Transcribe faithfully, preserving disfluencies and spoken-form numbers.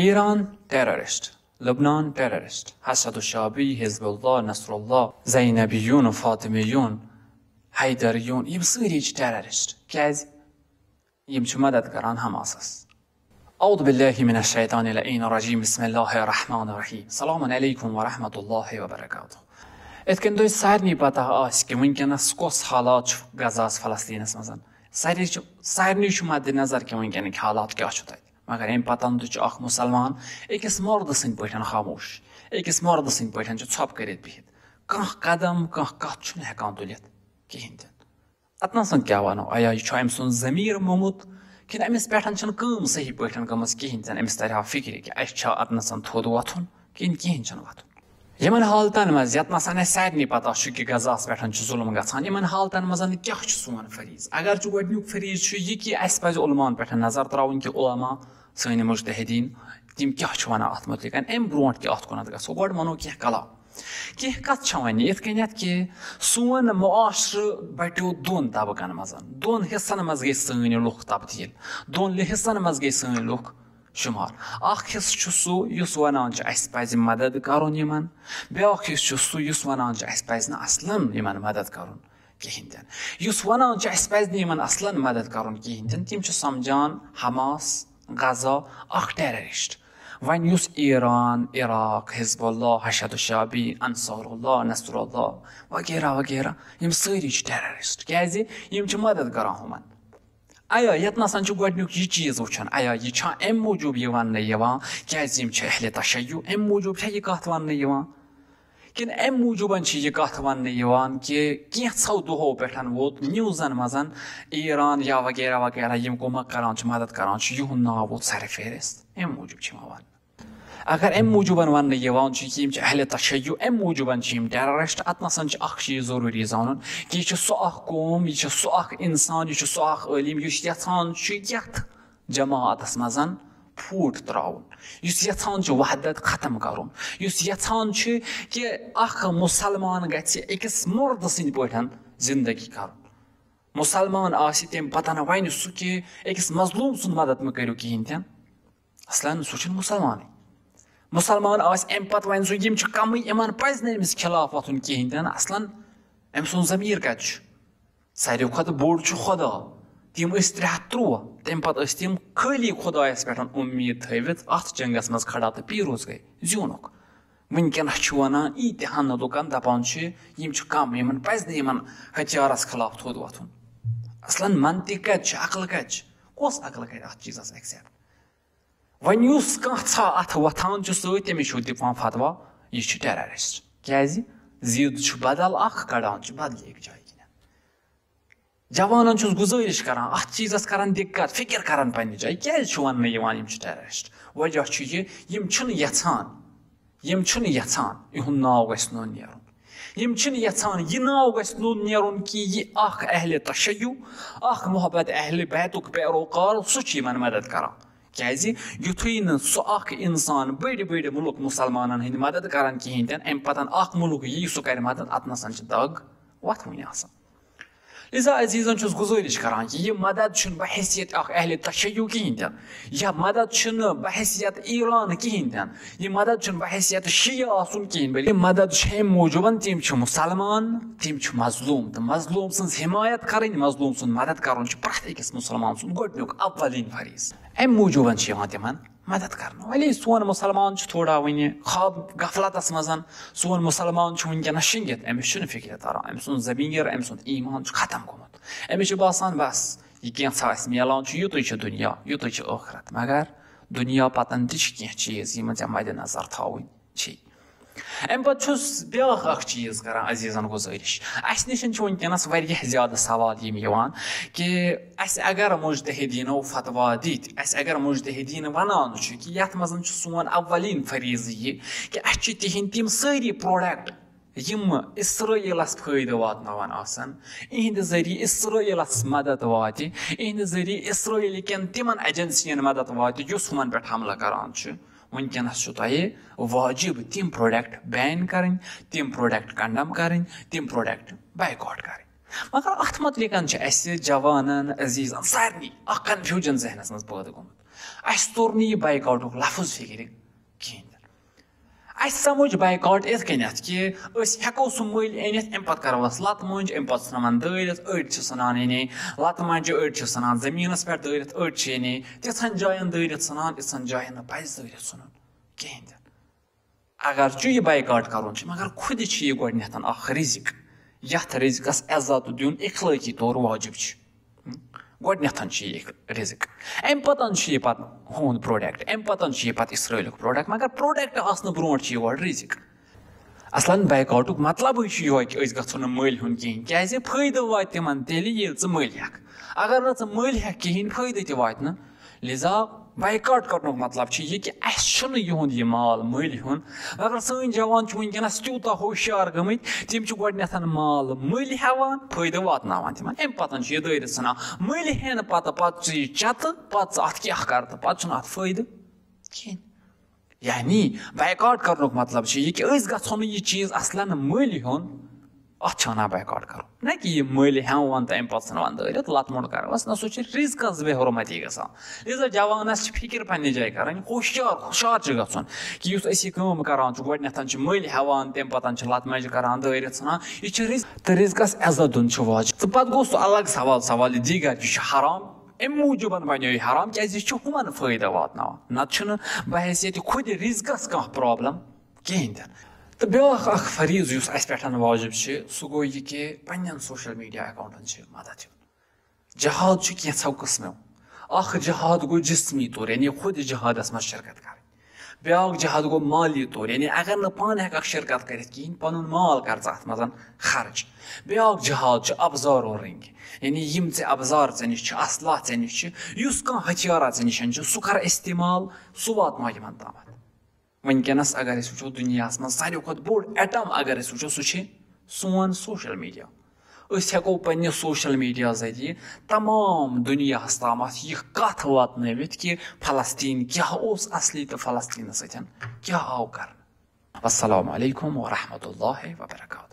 Iran terrorist, لبنان terrorist, حشد الشعبی، حزب اللہ، نصر اللہ، زینبیون، فاطمیون، حیدریون، یِم سٲری چھِ ٹیررسٹ۔ کیازِ؟ یِم چھِ مدد کران حماسس۔ اعوذ باللہ من الشیطان اللعین الرجیم، بسم اللہ الرحمن الرحیم، السلام علیکم ورحمۃ اللہ وبرکاتہ۔ یِتھ کٔنۍ تۄہہِ سارنٕے پتہ آسہِ کہِ وٕنکیٚنس کۄس حالات چھُ غزہس، فلسطینس منٛز، سارنٕے چھُ سارنٕے چھُ مدِ نظر کہِ وٕنکیٚنٕکۍ حالات کیٛاہ چھُ تتہِ۔ مگر امہِ پتن تہِ چھُ اکھ مسلمان أکِس مردٕ سٕنٛدۍ پٲٹھۍ خاموش، أکِس مردٕ سٕنٛدۍ پٲٹھۍ چھُ ژھۄپہٕ کٔرِتھ بِہِتھ۔ کانٛہہ قدم، کانٛہہ کتھ چھُنہٕ ہٮ۪کان تُلِتھ کِہینۍ تہِ۔ اتنَسَن کیٛاہ وَنو؟ آیا یہِ چھُ أمۍ سُنٛد ضمیٖر موٚمُت، کِنہٕ أمِس پٮ۪ٹھ چھَنہٕ کٲم صحیح پٲٹھۍ گٔمٕژ کِہینۍ تہِ نہٕ؟ أمِس ترِ ہا فِکرِ کہِ اَسہِ چھا اتنَسَن تھوٚد وۄتھُن کِنہٕ کِہینۍ چھُنہٕ وۄتھُن۔ یِمن حالتن منٛز یتنَسَن اَسہِ سارنٕے پتہ چھُ کہِ غزہس پٮ۪ٹھ چھُ ظُلُم گژھان، یِمن حالتن منٛز کیٛاہ چھُ سون فریض؟ اگر چھُ گۄڈٕنیُک فریض چھُ یہِ کہِ اَسہِ پزِ علماہن پٮ۪ٹھ نظر تراوٕنۍ کہِ علما، سٲنۍ مجتہدیٖن، تِم کیٛاہ چھِ وَنان اَتھ مُتعلِق؟ اَمہِ برونٛٹھ کہِ اَتھ کُنَتھ گژھو، گۄڈٕ وَنو کینٛہہ کلام۔ کینٛہہ کَتھ چھےٚ وَنہِ یِتھ کٔنٮ۪تھ کہِ سون معاشرٕ بَٹیو دۄن طبقن منٛز، دۄن حصن منٛز گٔے سٲنۍ لُکھ تبدیٖل، دۄن حصن منٛز گٔے سٲنۍ لُکھ شُمار۔ اَکھ حصہٕ چھُ سُہ یُس وَنان چھُ اَسہِ پَزِ مدد کَرُن یِمن، بیٛاکھ حصہٕ چھُ سُہ یُس وَنان چھُ اَسہِ پَزِ نہٕ اَصلن یِمن مدد کَرُن کِہینۍ تہِ نہٕ۔ یُس وَنان چھُ اَسہِ پَزِ نہٕ یِمن اَصلن مدد کَرُن کِہینۍ تہِ نہٕ، تِم چھِ سمجھان حماس، غزہ، اکھ ٹیررسٹ۔ وۄنۍ یُس ایران، عراق، حزب اللہ، حشد الشعبی، انصار اللہ، نصر اللہ وغیرہ وغیرہ، یِم سٲری چھِ ٹیررسٹ۔ کیازِ؟ یِم چھِ مدد کران ہُمن۔ ایا یتنَسَن چھُ گۄڈٕنیُک یہِ چیٖز وٕچھُن، ایا یہِ چھا امہِ موٗجوٗب یہِ وننہٕ یِوان کیازِ یِم چھِ اہل تشیع، امہِ موٗجوٗب چھا یہِ کتھ وننہٕ یِوان؟ کِنہٕ امہِ موٗجوٗبَن چھِ یہِ کَتھ وَننہٕ یِوان کہِ کینٛژھو دۄہو پٮ۪ٹھ ووت نِوزَن منٛز ایران یا وغیرہ وغیرہ یِم کُمَک کَران چھِ، مَدَد کَران چھِ، یِہُنٛد ناو ووت سَرِ فہرست، امہِ موٗجوٗب چھِ یِوان وَننہٕ؟ اگر امہِ موٗجوٗبَن وَننہٕ یِوان چھُ کہِ یِم چھِ اہلِ تشیع، امہِ موٗجوٗبَن چھِ یِم ٹیررسٹ، اَتھ نَسَن چھِ اَکھ چیٖز ضروٗری زانُن کہِ یہِ چھِ سُہ اَکھ قوم، یہِ چھِ سُہ اَکھ اِنسان، یہِ چھُ سُہ اَکھ عٲلِم یُس یَژھان چھُ یَتھ جماعتس منٛز پھوٗٹ ترٛاوُن، یُس یژھان چھُ وحدت ختم کرُن، یُس یژھان چھُ کہِ اکھ مسلمان گژھِ أکِس مردٕ سٕنٛدۍ پٲٹھۍ زندگی کرُن۔ مسلمان آسہِ تمہِ پتہٕ نہٕ ونہِ سُہ کہِ أکِس مظلوم سُنٛد مدد مہٕ کٔرِو کِہینۍ تہِ نہٕ۔ اصلاً سُہ چھُنہٕ مسلمانٕے۔ مسلمان آسہِ امہِ پتہٕ ونہِ سُہ یِم چھِ کمٕے، یِمن پزِ نہٕ أمِس خلاف وۄتھُن کِہینۍ تہِ نہٕ۔ اصلاً أمۍ سُنٛد ضمیٖر کتہِ چھُ؟ ساروی کھۄتہٕ بوٚڑ چھُ خۄدا۔ تِم ٲسۍ ترٛےٚ ہَتھ ترٛۆہ، تَمہِ پَتہٕ ٲسۍ تِم خٲلی خۄدایَس پٮ۪ٹھ اُمید تھٲوِتھ اَتھ جنٛگَس منٛز کھڑا تہٕ پیٖروز گٔے، زیوٗنُکھ۔ وٕنکٮ۪نَس چھُ وَنان ییٖتیٛاہَن لُکَن، دَپان چھِ یِم چھِ کَم، یِمَن پَزِ نہٕ یِمَن ہتھیارَس خلاف تھوٚد وۄتھُن۔ اَصلَن منطق کَتہِ چھِ، عقل کَتہِ چھِ؟ کۄس عقل کَرِ اَتھ چیٖزَس accept؟ وۄنۍ یُس کانٛہہ ژھا اَتھ وۄتھان چھُ سۭتۍ، تٔمِس چھُو دِوان فتوا، یہِ چھُ terrorist۔ کیٛازِ؟ ضد چھُ بدل اَکھ، کڑان چھُ بدلہِ أکۍ جایہِ کِنۍ۔ جوانن چھُس گُزٲرِش کران، اَتھ چیٖزَس کرن دِقت، فِکر کرن پننہِ جایہِ۔ کیٛازِ چھُ وَننہٕ یِوان یِم چھِ terrorist؟ وجہ چھُ یہِ، یِم چھِنہٕ یَژھان، یِم چھِنہٕ یَژھان یِہُنٛد ناو گژھِ نہٕ نٮ۪رُن۔ یِم چھِنہٕ یَژھان یہِ ناو گژھِ نہٕ نٮ۪رُن کہِ یہِ اَکھ اہلِ تشیع، اَکھ محبت اہلِ بیتُک پیروکار، سُہ چھُ یِمن مدد کران۔ کیٛازِ؟ یُتھُے نہٕ سُہ اَکھ اِنسان بٔڑۍ بٔڑۍ مُلُک مُسلمانَن ہٕنٛدۍ مدد کران کِہیٖنۍ تہِ نہٕ، اَمہِ پَتہٕ اَکھ مُلُک یی سُہ کَرِ مدد، اَتھ نَسَن چھِ دَگ وۄتھوٕنۍ آسان۔ لہذا عزیٖزَن چھُس گُزٲرِش کران کہِ یہِ مدد چھُنہٕ بحیثیت اَکھ اہلِ تشیع کِہیٖنۍ تہِ نہٕ، یہِ مدد چھُنہٕ بحیثیت ایران کِہیٖنۍ تہِ نہٕ، یہِ مدد چھُنہٕ بحیثیت شیعہ آسُن کِہیٖنۍ، بلکہِ یہِ مدد چھِ اَمہِ موٗجوٗبَن تِم چھِ مُسلمان، تِم چھِ مظلوٗم، تہٕ مظلوٗم سٕنٛز حمایت کَرٕنۍ، مظلوٗم سُنٛد مدد کَرُن چھُ پرٛٮ۪تھ أکِس مُسلمان سُنٛد گۄڈٕنیُک اولین فریضہٕ۔ اَمہِ موٗجوٗبَن چھِ یِوان تِمَن مدد کرنہٕ۔ ولی سون مُسلمان چھُ تھوڑا وٕنہِ خواب غفلتس منٛز، سون مُسلمان چھُ وٕنکیٚنس شِنگِتھ، أمِس چھُنہٕ فِکرِ تران، أمۍ سُنٛد ضمیٖر، أمۍ سُنٛد ایٖمان چھُ ختم گوٚمُت۔ أمِس چھُ باسان بس یہِ کینٛژھا اَسہِ میلان چھُ، یُتُے چھُ دُنیا، یُتُے چھُ ٲخرت۔ مگر دُنیا پتن تہِ چھِ کینٛہہ چیٖز یِم ژےٚ مدِ نظر تھاوٕنۍ چھِ۔ اَمہِ پتہٕ چھُس بیٛاکھ اکھ چیٖز کران عزیٖزن گُزٲرِش۔ اَسہِ نِش چھِ وٕنکیٚنس واریاہ زیادٕ سوال یِم یِوان کہِ اَسہِ اگر مُجتہدیٖنو فتوا دِتۍ، اَسہِ اگر مُجتہدیٖن وَنان چھُ کہِ یَتھ منٛز چھُ سون اولین فریضہٕ یہِ کہِ اَسہِ چھِ تِہِنٛدۍ تِم سٲری product یِم اِسرٲییٖلَس فٲیدٕ واتناوان آسَن، یِہِنٛدِ ذٔریعہٕ اِسرٲییٖلَس مدد واتہِ، یِہِنٛدِ ذٔریعہٕ اِسرٲییٖل کٮ۪ن تِمَن ایجنسیَن مدد واتہِ یُس ہُمَن پٮ۪ٹھ حملہٕ کران چھُ۔ وٕنکیٚنَس چھُ تۄہہِ واجب تِم product ban کَرٕنۍ، تِم product condemn کَرٕنۍ، تِم product boycott کَرٕنۍ۔ مگر اَتھ مُتعلِقَن چھِ اَسہِ جوانَن، عزیٖزَن، سارنٕے اَکھ confusion ذہنَس منٛز پٲدٕ گوٚمُت۔ اَسہِ توٚر نہٕ یہِ بایکاٹُک لفظ فِکرِ کِہیٖنۍ تہِ نہٕ۔ اَسہِ سمجھ بایکاٹ یِتھ کٔنٮ۪تھ کہِ أسۍ ہٮ۪کو سُہ مٔلۍ أنِتھ، اَمہِ پَتہٕ کَرو أسۍ لَتہٕ مٲنٛج، اَمہِ پَتہٕ ژھٕنو دٲرِتھ، أڑۍ چھِ ژھٕنان یعنی لَتہٕ مٲنٛجہِ، أڑۍ چھِ ژھٕنان زٔمیٖنَس پٮ۪ٹھ دٲرِتھ، أڑۍ چھِ یعنی تِژھن جایَن دٲرِتھ ژھٕنان، یِژھن جایَن نہٕ پَزِ دٲرِتھ ژھٕنُن کِہیٖنۍ تہِ نہٕ۔ اگر چھُ یہِ بایکاٹ کَرُن چھُ، مگر خۄدِ چھُ یہِ گۄڈٕنٮ۪تھ اَکھ رِزِق، یَتھ رِزقَس عزت دیُن اخلٲقی طور واجب چھُ۔ گۄڈٕنٮ۪تھ چھُ یہِ رِزِق، اَمہِ پَتہٕ چھُ یہِ پَتہٕ ہُہُنٛد پروڈکٹ، اَمہِ پَتہٕ چھُ یہِ پَتہٕ اِسرٲیلُک پروڈکٹ، مگر پروڈکٹ آسنہٕ برونٛٹھ چھُ یہِ گۄڈٕ رِزِق۔ اَصلَن بایکاٹُک مطلبٕے چھُ یِہوٚے کہِ أسۍ گژھو نہٕ مٔلۍ ہیوٚن کِہیٖنۍ، کیٛازِ فٲیدٕ واتہِ تِمَن تیٚلہِ ییٚلہِ ژٕ مٔلۍ ہٮ۪کھ۔ اگر نہٕ ژٕ مٔلۍ ہٮ۪کھ کِہیٖنۍ، فٲیدٕ تہِ واتہِ نہٕ۔ لہذا بایکاٹ کرنُک مطلب چھُ یہِ کہِ اَسہِ چھُنہٕ یِہُنٛد یہِ مال مٔلۍ ہیوٚن۔ مگر سٲنۍ جوان چھِ وٕنکیٚنَس تیوٗتاہ ہوشیار گٔمٕتۍ، تِم چھِ گۄڈٕنٮ۪تھ مال مٔلۍ ہٮ۪وان، فٲیدٕ واتناوان تِمن، اَمہِ پَتہٕ چھِ یہِ دٲرِتھ ژھٕنان۔ مٔلۍ ہٮ۪نہٕ پَتہٕ، پَتہٕ ژٕ یہِ چَتہٕ، پَتہٕ ژٕ اَتھ کیٛاہ کَرٕ تہٕ پَتہٕ چھُنہٕ اَتھ فٲیدٕ کِہیٖنۍ۔ یعنی بایکاٹ کرنُک مطلب چھُ یہِ کہِ أسۍ گژھو نہٕ یہِ چیٖز اَصلَن مٔلۍ ہیوٚن۔ اَتھ چھِ وَنان بایکاٹ کَرُن، نہ کہِ یہِ مٔلۍ ہٮ۪وان تہٕ اَمہِ پَتہٕ ژھٕنان دٲرِتھ، لَتہٕ موٚنٛڈ کَرُن، نہ سُہ چھِ رِزقَس بے حُرمتی گژھان۔ لہذا جوانَس چھِ فِکِر پنٛنہِ جایہِ کَرٕنۍ، ہوشیار، ہوشیار چھُ گژھُن کہِ یُس أسۍ یہِ کٲم کَران چھُ، گۄڈٕنٮ۪تھ چھِ مٔلۍ ہٮ۪وان، تَمہِ پَتہٕ چھِ لَتہٕ مَنٛجہِ کَران، دٲرِتھ ژھٕنان۔ یہِ چھِ رِزق تہٕ رِزقَس عزت دیُن چھُ واجب۔ تہٕ پَتہٕ گوٚو سُہ الگ سوال، سوال یہِ دیٖگر یہِ چھُ حرام، اَمہِ موٗجوٗبَن بَنیو یہِ حرام کیٛازِ یہِ چھُ ہُمَن فٲیدٕ واتناوان، نَتہٕ چھُنہٕ بحیثیت خۄدِ رِزقَس کانٛہہ پرابلم کِہیٖنۍ تہِ نہٕ۔ تہٕ بیٛاکھ اکھ فریٖضہٕ یُس اَسہِ پٮ۪ٹھ واجب چھِ، سُہ گوٚو یہِ کہِ پنٛنٮ۪ن سوشل میٖڈیا اکاؤنٹن چھِ مدد ہیوٚن۔ جہاد چھُ کینٛژھو قٕسمو۔ اکھ جہاد گوٚو جسمی طور، یعنی خود جہادس منٛز شرکت کرٕنۍ۔ بیٛاکھ جہاد گوٚو مالی طور، یعنی اگر نہٕ پانہٕ ہٮ۪ککھ شرکت کٔرِتھ کِہیٖنۍ، پنُن مال کر ژٕ اتھ منٛز خرٕچ۔ بیٛاکھ جہاد چھُ ابزارو رٔنٛگۍ، یعنی یِم ژےٚ ابزار ژےٚ نِش چھِ، اسلحہ ژےٚ نِش چھِ، یُس کانٛہہ ہتھیارا ژےٚ نِش چھُ، سُہ کر استعمال، سُہ واتناو یِمن تامتھ۔ وٕنکیٚنَس اگر أسۍ وٕچھو، دُنیاہَس منٛز ساروی کھۄتہٕ بوٚڑ ایٹم اگر أسۍ وٕچھو، سُہ چھِ سون سوشل میٖڈیا۔ أسۍ ہٮ۪کو پنٛنہِ سوشل میٖڈیا ذٔریعہٕ تمام دُنیاہَس تامَتھ یہِ کَتھ واتنٲوِتھ کہِ فلسطیٖن کیٛاہ اوس اَصلی تہٕ فلسطیٖنَس سۭتۍ کیٛاہ آو کرنہٕ۔ والسلام علیکم ورحمۃ اللہ وبرکاتہ۔